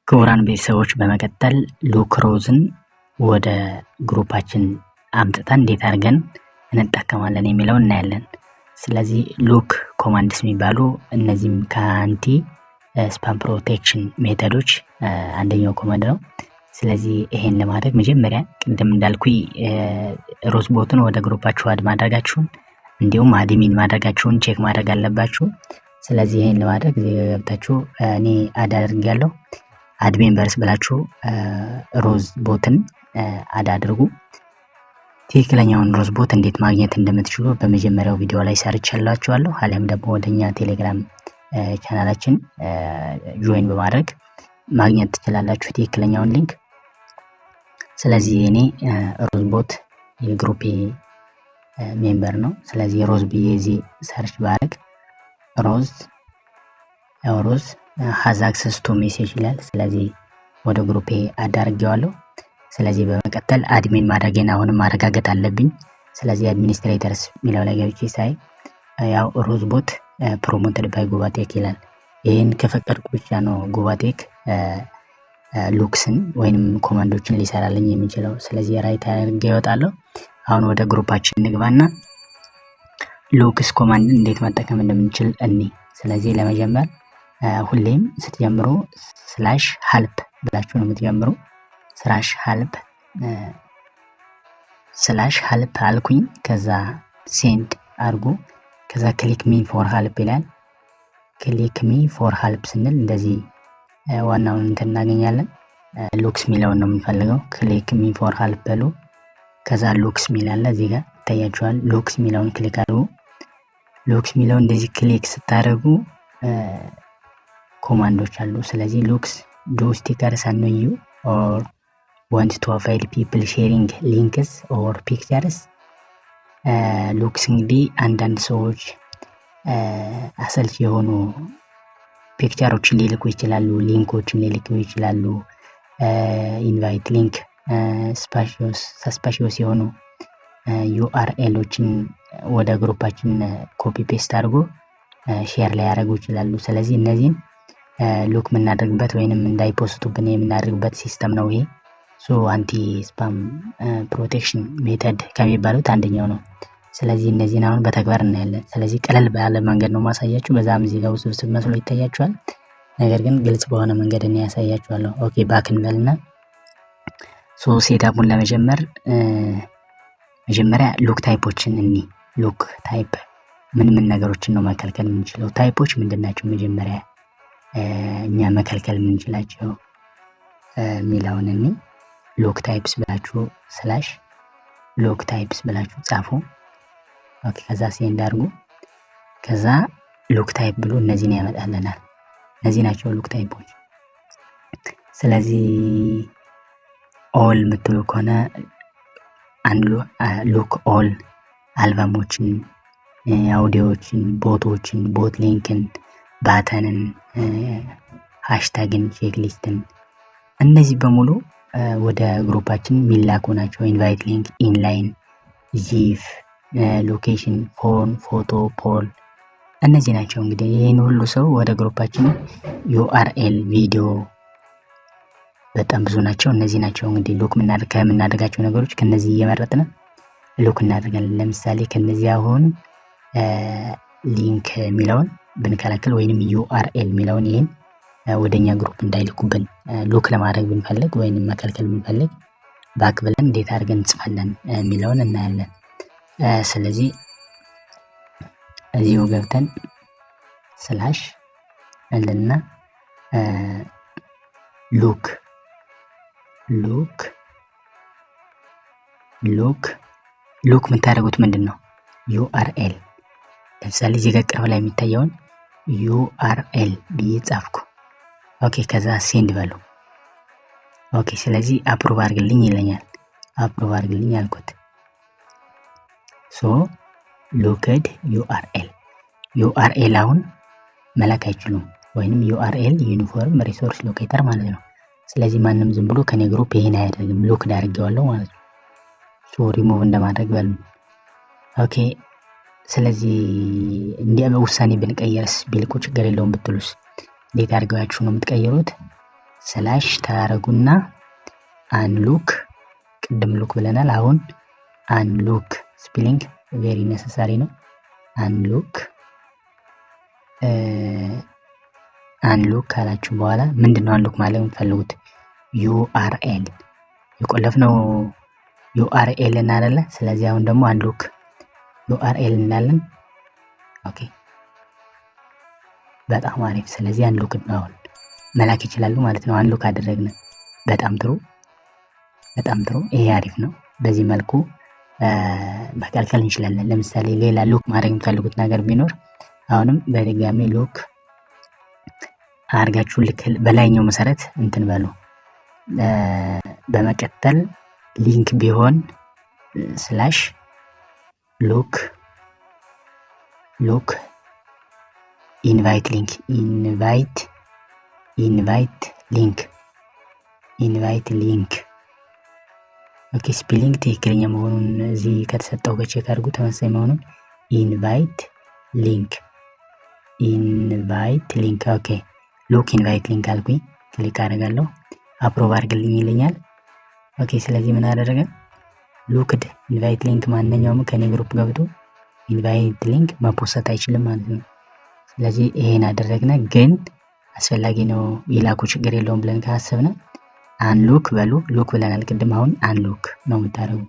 ክቡራን ቤተሰቦች፣ በመቀጠል lock ሮዝን ወደ group ኣችን አምጥተን እንዴት አድርገን እንጠቀማለን የሚለውን እናያለን። ስለዚህ lock commands የሚባሉ እነዚህም ከ anti spam protection method ኦች አንደኛው command ነው። ስለዚህ ይሄን ለማድረግ መጀመሪያ ቅድም እንዳልኩኝ ሮዝ bot ን ወደ group ኣችሁ add ማድረጋችሁን እንዲሁም admin ማድረጋችሁን check ማድረግ አለባችሁ። ስለዚህ ይሄን ለማድረግ እዚህ ገብታችሁ እኔ add አድርጌያለሁ። Add members ብላችሁ ሮዝ bot ን add አድርጉ። ትክክለኛውን ሮዝ bot እንዴት ማግኘት እንደምትችሉ በመጀመሪያው ቪዲዮ ላይ ሰርቼላችኋለሁ። አሊያም ደግሞ ወደኛ ቴሌግራም channel ኣችን join በማድረግ ማግኘት ትችላላችሁ ትክክለኛውን link። ስለዚህ እኔ ሮዝ bot የ group member ነው። ስለዚህ ሮዝ ብዬ እዚህ search ባረግ ሮዝ፣ ያው ሮዝ has access to message ይላል። ስለዚህ ወደ group ኤ add አድርጌዋለሁ። ስለዚህ በመቀጠል admin ማድረጌን አሁንም ማረጋገጥ አለብኝ። ስለዚህ administrators የሚለው ላይ ገብቼ ሳይ ያው ሮዝ bot promoted by ጉባቴክ ይላል። ይህን ከፈቀድኩ ብቻ ነው ጉባቴክ locks ን ወይንም command ኦችን ሊሰራልኝ የሚችለው። ስለዚህ right አድርጌ እወጣለሁ። አሁን ወደ group ኣችን እንግባና locks command ን እንዴት መጠቀም እንደምንችል እኒ ስለዚህ ለመጀመር ሁሌም ስትጀምሩ /help ብላችሁ ነው የምትጀምሩ። /help፣ /help አልኩኝ። ከዛ send አድርጉ። ከዛ "click me for help" ይላል። "Click me for help" ስንል እንደዚህ ዋናውን እንትን እናገኛለን። Locks የሚለውን ነው የምንፈልገው። "Click me for help" በሉ። ከዛ locks የሚል አለ፣ እዚህ ጋር ይታያችኋል። Locks የሚለውን click አድርጉ። Locks የሚለውን እንደዚህ click ስታደርጉ command ኦች አሉ። ስለዚህ locks: do stickers annoy you or want to avoid people sharing links or pictures? Locks እንግዲህ አንዳንድ ሰዎች አሰልቺ የሆኑ picture ኦችን ሊልኩ ይችላሉ፣ link ኦችን ሊልኩ ይችላሉ። Invite link፣ suspicious የሆኑ URL ኦችን ወደ group ኣችን copy paste አድርጎ share ሊያደርጉ ይችላሉ። ስለዚህ እነዚህን lock የምናደርግበት ወይንም እንዳይ post ኡብን የምናደርግበት system ነው ይሄ። So anti spam protection method ከሚባሉት አንደኛው ነው። ስለዚህ እነዚህን አሁን በተግባር እናያለን። ስለዚህ ቀለል ባለ መንገድ ነው ማሳያችሁ። በዛም እዚህ ጋር ውስብስብ መስሎ ይታያችኋል። ነገር ግን ግልጽ በሆነ መንገድ እኔ ያሳያችኋለሁ። Okay, back እንበልና so setup ኡን ለመጀመር መጀመሪያ lock type ኦችን እኒ lock type ምን ምን ነገሮችን ነው መከልከል የምንችለው? Type ኦች ምንድን ናቸው? መጀመሪያ እኛ መከልከል የምንችላቸው የሚለውን እኒ lock types ብላችሁ፣ /lock types ብላችሁ ጻፉ። Okay፣ ከዛ send አድርጉ። ከዛ lock type ብሎ እነዚህን ያመጣልናል። እነዚህ ናቸው lock type ኦች። ስለዚህ all የምትሉ ከሆነ lock all አልበሞችን፣ አውዲዮዎችን፣ bot ኦችን፣ bot link ን፣ button ን፣ hashtag ን፣ checklist ን እነዚህ በሙሉ ወደ group ኣችን የሚላኩ ናቸው። Invite link፣ inline፣ GIF፣ location፣ phone፣ ፎቶ፣ poll እነዚህ ናቸው። እንግዲህ ይህን ሁሉ ሰው ወደ group ኣችን URL፣ ቪዲዮ በጣም ብዙ ናቸው። እነዚህ ናቸው እንግዲህ lock ከምናደርጋቸው ነገሮች ከነዚህ እየመረጥን lock እናደርጋለን። ለምሳሌ ከነዚህ አሁን link የሚለውን ብንከለክል ወይንም URL የሚለውን ይህን ወደኛ group እንዳይልኩብን lock ለማድረግ ብንፈልግ ወይንም መከልከል ብንፈልግ back ብለን እንዴት አድርገን እንጽፋለን የሚለውን እናያለን። ስለዚህ እዚሁ ገብተን slash እንልና lock lock lock lock የምታደርጉት ምንድን ነው? URL። ለምሳሌ እዚህ ጋር ቅርብ ላይ የሚታየውን URL ብዬ ጻፍኩ። Okay፣ ከዛ send በሉ። Okay፣ ስለዚህ approve አድርግልኝ ይለኛል። Approve አድርግልኝ አልኩት። So locked URL፣ URL አሁን መላክ አይችሉም። ወይንም URL uniform resource locator ማለት ነው። ስለዚህ ማንም ዝም ብሎ ከኔ group ይሄን አያደርግም። Lock አድርጌዋለሁ ማለት ነው። ሶ ሪሙቭ እንደማድረግ በሉ። Okay፣ ስለዚህ እንዲህ በውሳኔ ብንቀየርስ፣ ቢልኩ ችግር የለውም ብትሉስ እንዴት አድርጋችሁ ነው የምትቀይሩት? Slash ታረጉና unlock፣ ቅድም lock ብለናል። አሁን unlock፣ spelling very necessary ነው። Unlock፣ unlock ካላችሁ በኋላ ምንድን ነው unlock ማለት የምትፈልጉት? URL የቆለፍነው URL እናደለ። ስለዚህ አሁን ደግሞ unlock URL እንላለን። Okay፣ በጣም አሪፍ። ስለዚህ unlock ነው፣ አሁን መላክ ይችላሉ ማለት ነው። Unlock አደረግን። በጣም ጥሩ፣ በጣም ጥሩ። ይሄ አሪፍ ነው። በዚህ መልኩ መከልከል እንችላለን። ለምሳሌ ሌላ lock ማድረግ የምትፈልጉት ነገር ቢኖር አሁንም በድጋሚ lock አድርጋችሁ ልክ በላይኛው መሰረት እንትን በሉ። በመቀጠል link ቢሆን slash lock invite link invite link invite link። Okay፣ spelling ትክክለኛ መሆኑን እዚህ ከተሰጠው ጋር check አድርጉ፣ ተመሳሳይ መሆኑን። Invite link፣ invite link። Okay፣ lock invite link አልኩኝ። Click አደርጋለሁ። Approve አድርግልኝ ይለኛል። Okay፣ ስለዚህ ምን አደረገ? Locked invite link፣ ማንኛውም ከኔ group ገብቶ invite link መፖሰት አይችልም ማለት ነው። ስለዚህ ይሄን አደረግነ። ግን አስፈላጊ ነው ይላኩ ችግር የለውም ብለን ካሰብነ unlock በሉ። Lock ብለናል ቅድም። አሁን unlock ነው የምታደርጉ።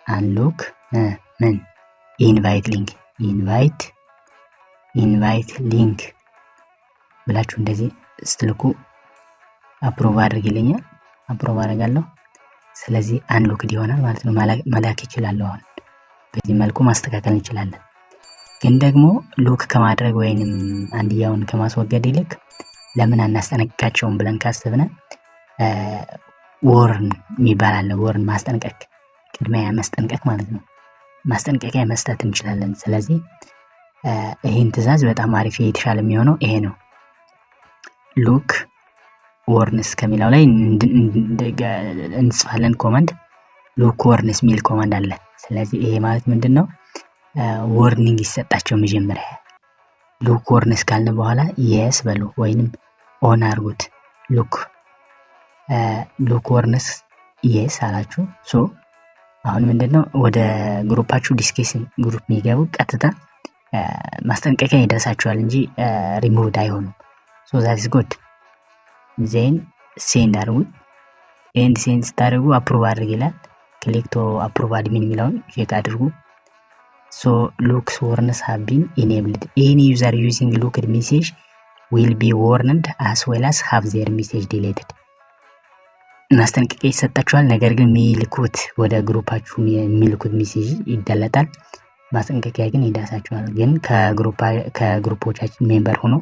Unlock ምን? Invite link፣ invite link ብላችሁ እንደዚህ ስትልኩ approve አድርግ ይለኛል። Approve አደርጋለሁ። ስለዚህ unlocked ይሆናል ማለት ነው። መላክ ይችላለሁ። አሁን በዚህ መልኩ ማስተካከል እንችላለን። ግን ደግሞ lock ከማድረግ ወይንም አንድያውን ከማስወገድ ይልቅ ለምን አናስጠነቅቃቸውም ብለን ካሰብነ warn የሚባል አለ። Warn ማስጠንቀቅ፣ ቅድሚያ ማስጠንቀቅ ማለት ነው። ማስጠንቀቂያ መስጠት እንችላለን። ስለዚህ ይህን ትዕዛዝ በጣም አሪፍ የተሻለ የሚሆነው ይሄ ነው። Lock warns ከሚለው ላይ እንጽፋለን command፣ lock warns የሚል command አለ። ስለዚህ ይሄ ማለት ምንድን ነው? Warning ይሰጣቸው መጀመሪያ። Lock warns ካልን በኋላ yes በሉ ወይንም on አድርጉት። Lock warns yes አላችሁ። So አሁን ምንድነው ወደ group ኣችሁ discussion group የሚገቡ ቀጥታ ማስጠንቀቂያ ይደርሳችኋል እንጂ ሪሙቭድ አይሆኑም። So that is good። Then send አድርጉት። And send ስታደርጉ approve አድርግ ይላል። Click to approve admin የሚለውን check አድርጉ። So lock warns have been enabled. Any user using locked message will be warned as well as have their message deleted። ማስጠንቀቂያ ይሰጣችኋል። ነገር ግን የሚልኩት ወደ group ኣችሁ የሚልኩት message ይደለታል። ማስጠንቀቂያ ግን ይደርሳችኋል። ግን ከ group ኦቻችን member ሆኖ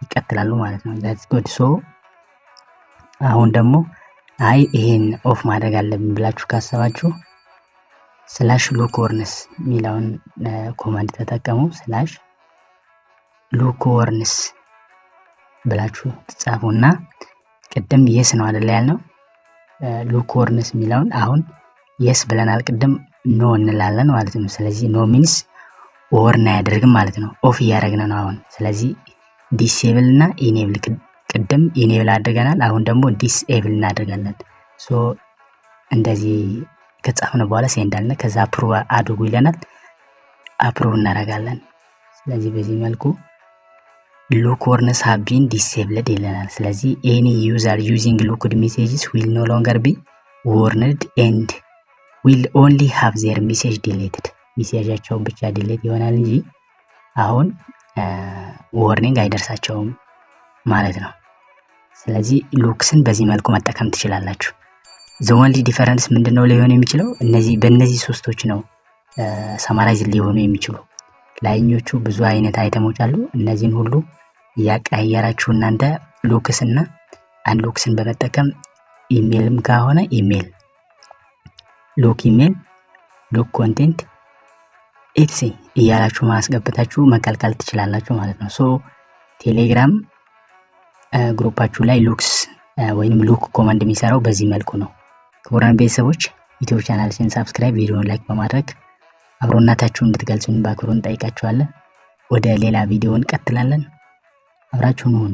ይቀጥላሉ ማለት ነው። That's good። So አሁን ደግሞ አይ ይሄን off ማድረግ አለብን ብላችሁ ካሰባችሁ slash lock warns የሚለውን command ተጠቀሙ። Slash lock warns ብላችሁ ትጻፉና ቅድም yes ነው አይደለ ያልነው? Lock warns የሚለውን አሁን yes ብለናል ቅድም፣ no እንላለን ማለት ነው። ስለዚህ no means warn አያደርግም ማለት ነው። Off እያደረግን ነው አሁን። ስለዚህ disable እና enable፣ ቅድም enable አድርገናል። አሁን ደግሞ disable እናደርጋለን። So እንደዚህ ከጻፍን በኋላ send አልን። ከዛ approve አድርጉ ይለናል። Approve እናደርጋለን። ስለዚህ በዚህ መልኩ lock warns have been disabled ይለናል። ስለዚህ any user using locked messages will no longer be warned and will only have their message deleted። Message ኣቸው ብቻ delete ይሆናል እንጂ አሁን warning አይደርሳቸውም ማለት ነው። ስለዚህ locks ን በዚህ መልኩ መጠቀም ትችላላችሁ። The only difference ምንድነው ሊሆን የሚችለው? እነዚህ በእነዚህ ሶስቶች ነው summarize ሊሆኑ የሚችሉ። ላይኞቹ ብዙ አይነት item ኦች አሉ። እነዚህን ሁሉ እያቀያየራችሁ እናንተ locks እና unlocks ን በመጠቀም ኢሜልም ከሆነ email፣ lock email፣ lock content etc እያላችሁ ማስገበታችሁ መቀልቀል ትችላላችሁ ማለት ነው። So ቴሌግራም group ኣችሁ ላይ locks ወይም lock command የሚሰራው በዚህ መልኩ ነው። ክቡራን ቤተሰቦች፣ ዩቲዩብ channel ኣችንን subscribe፣ ቪዲዮን like በማድረግ አብሮነታችሁን እንድትገልጹን በአክብሮት እንጠይቃችኋለን። ወደ ሌላ ቪዲዮ እንቀጥላለን። አብራችሁን ሁኑ።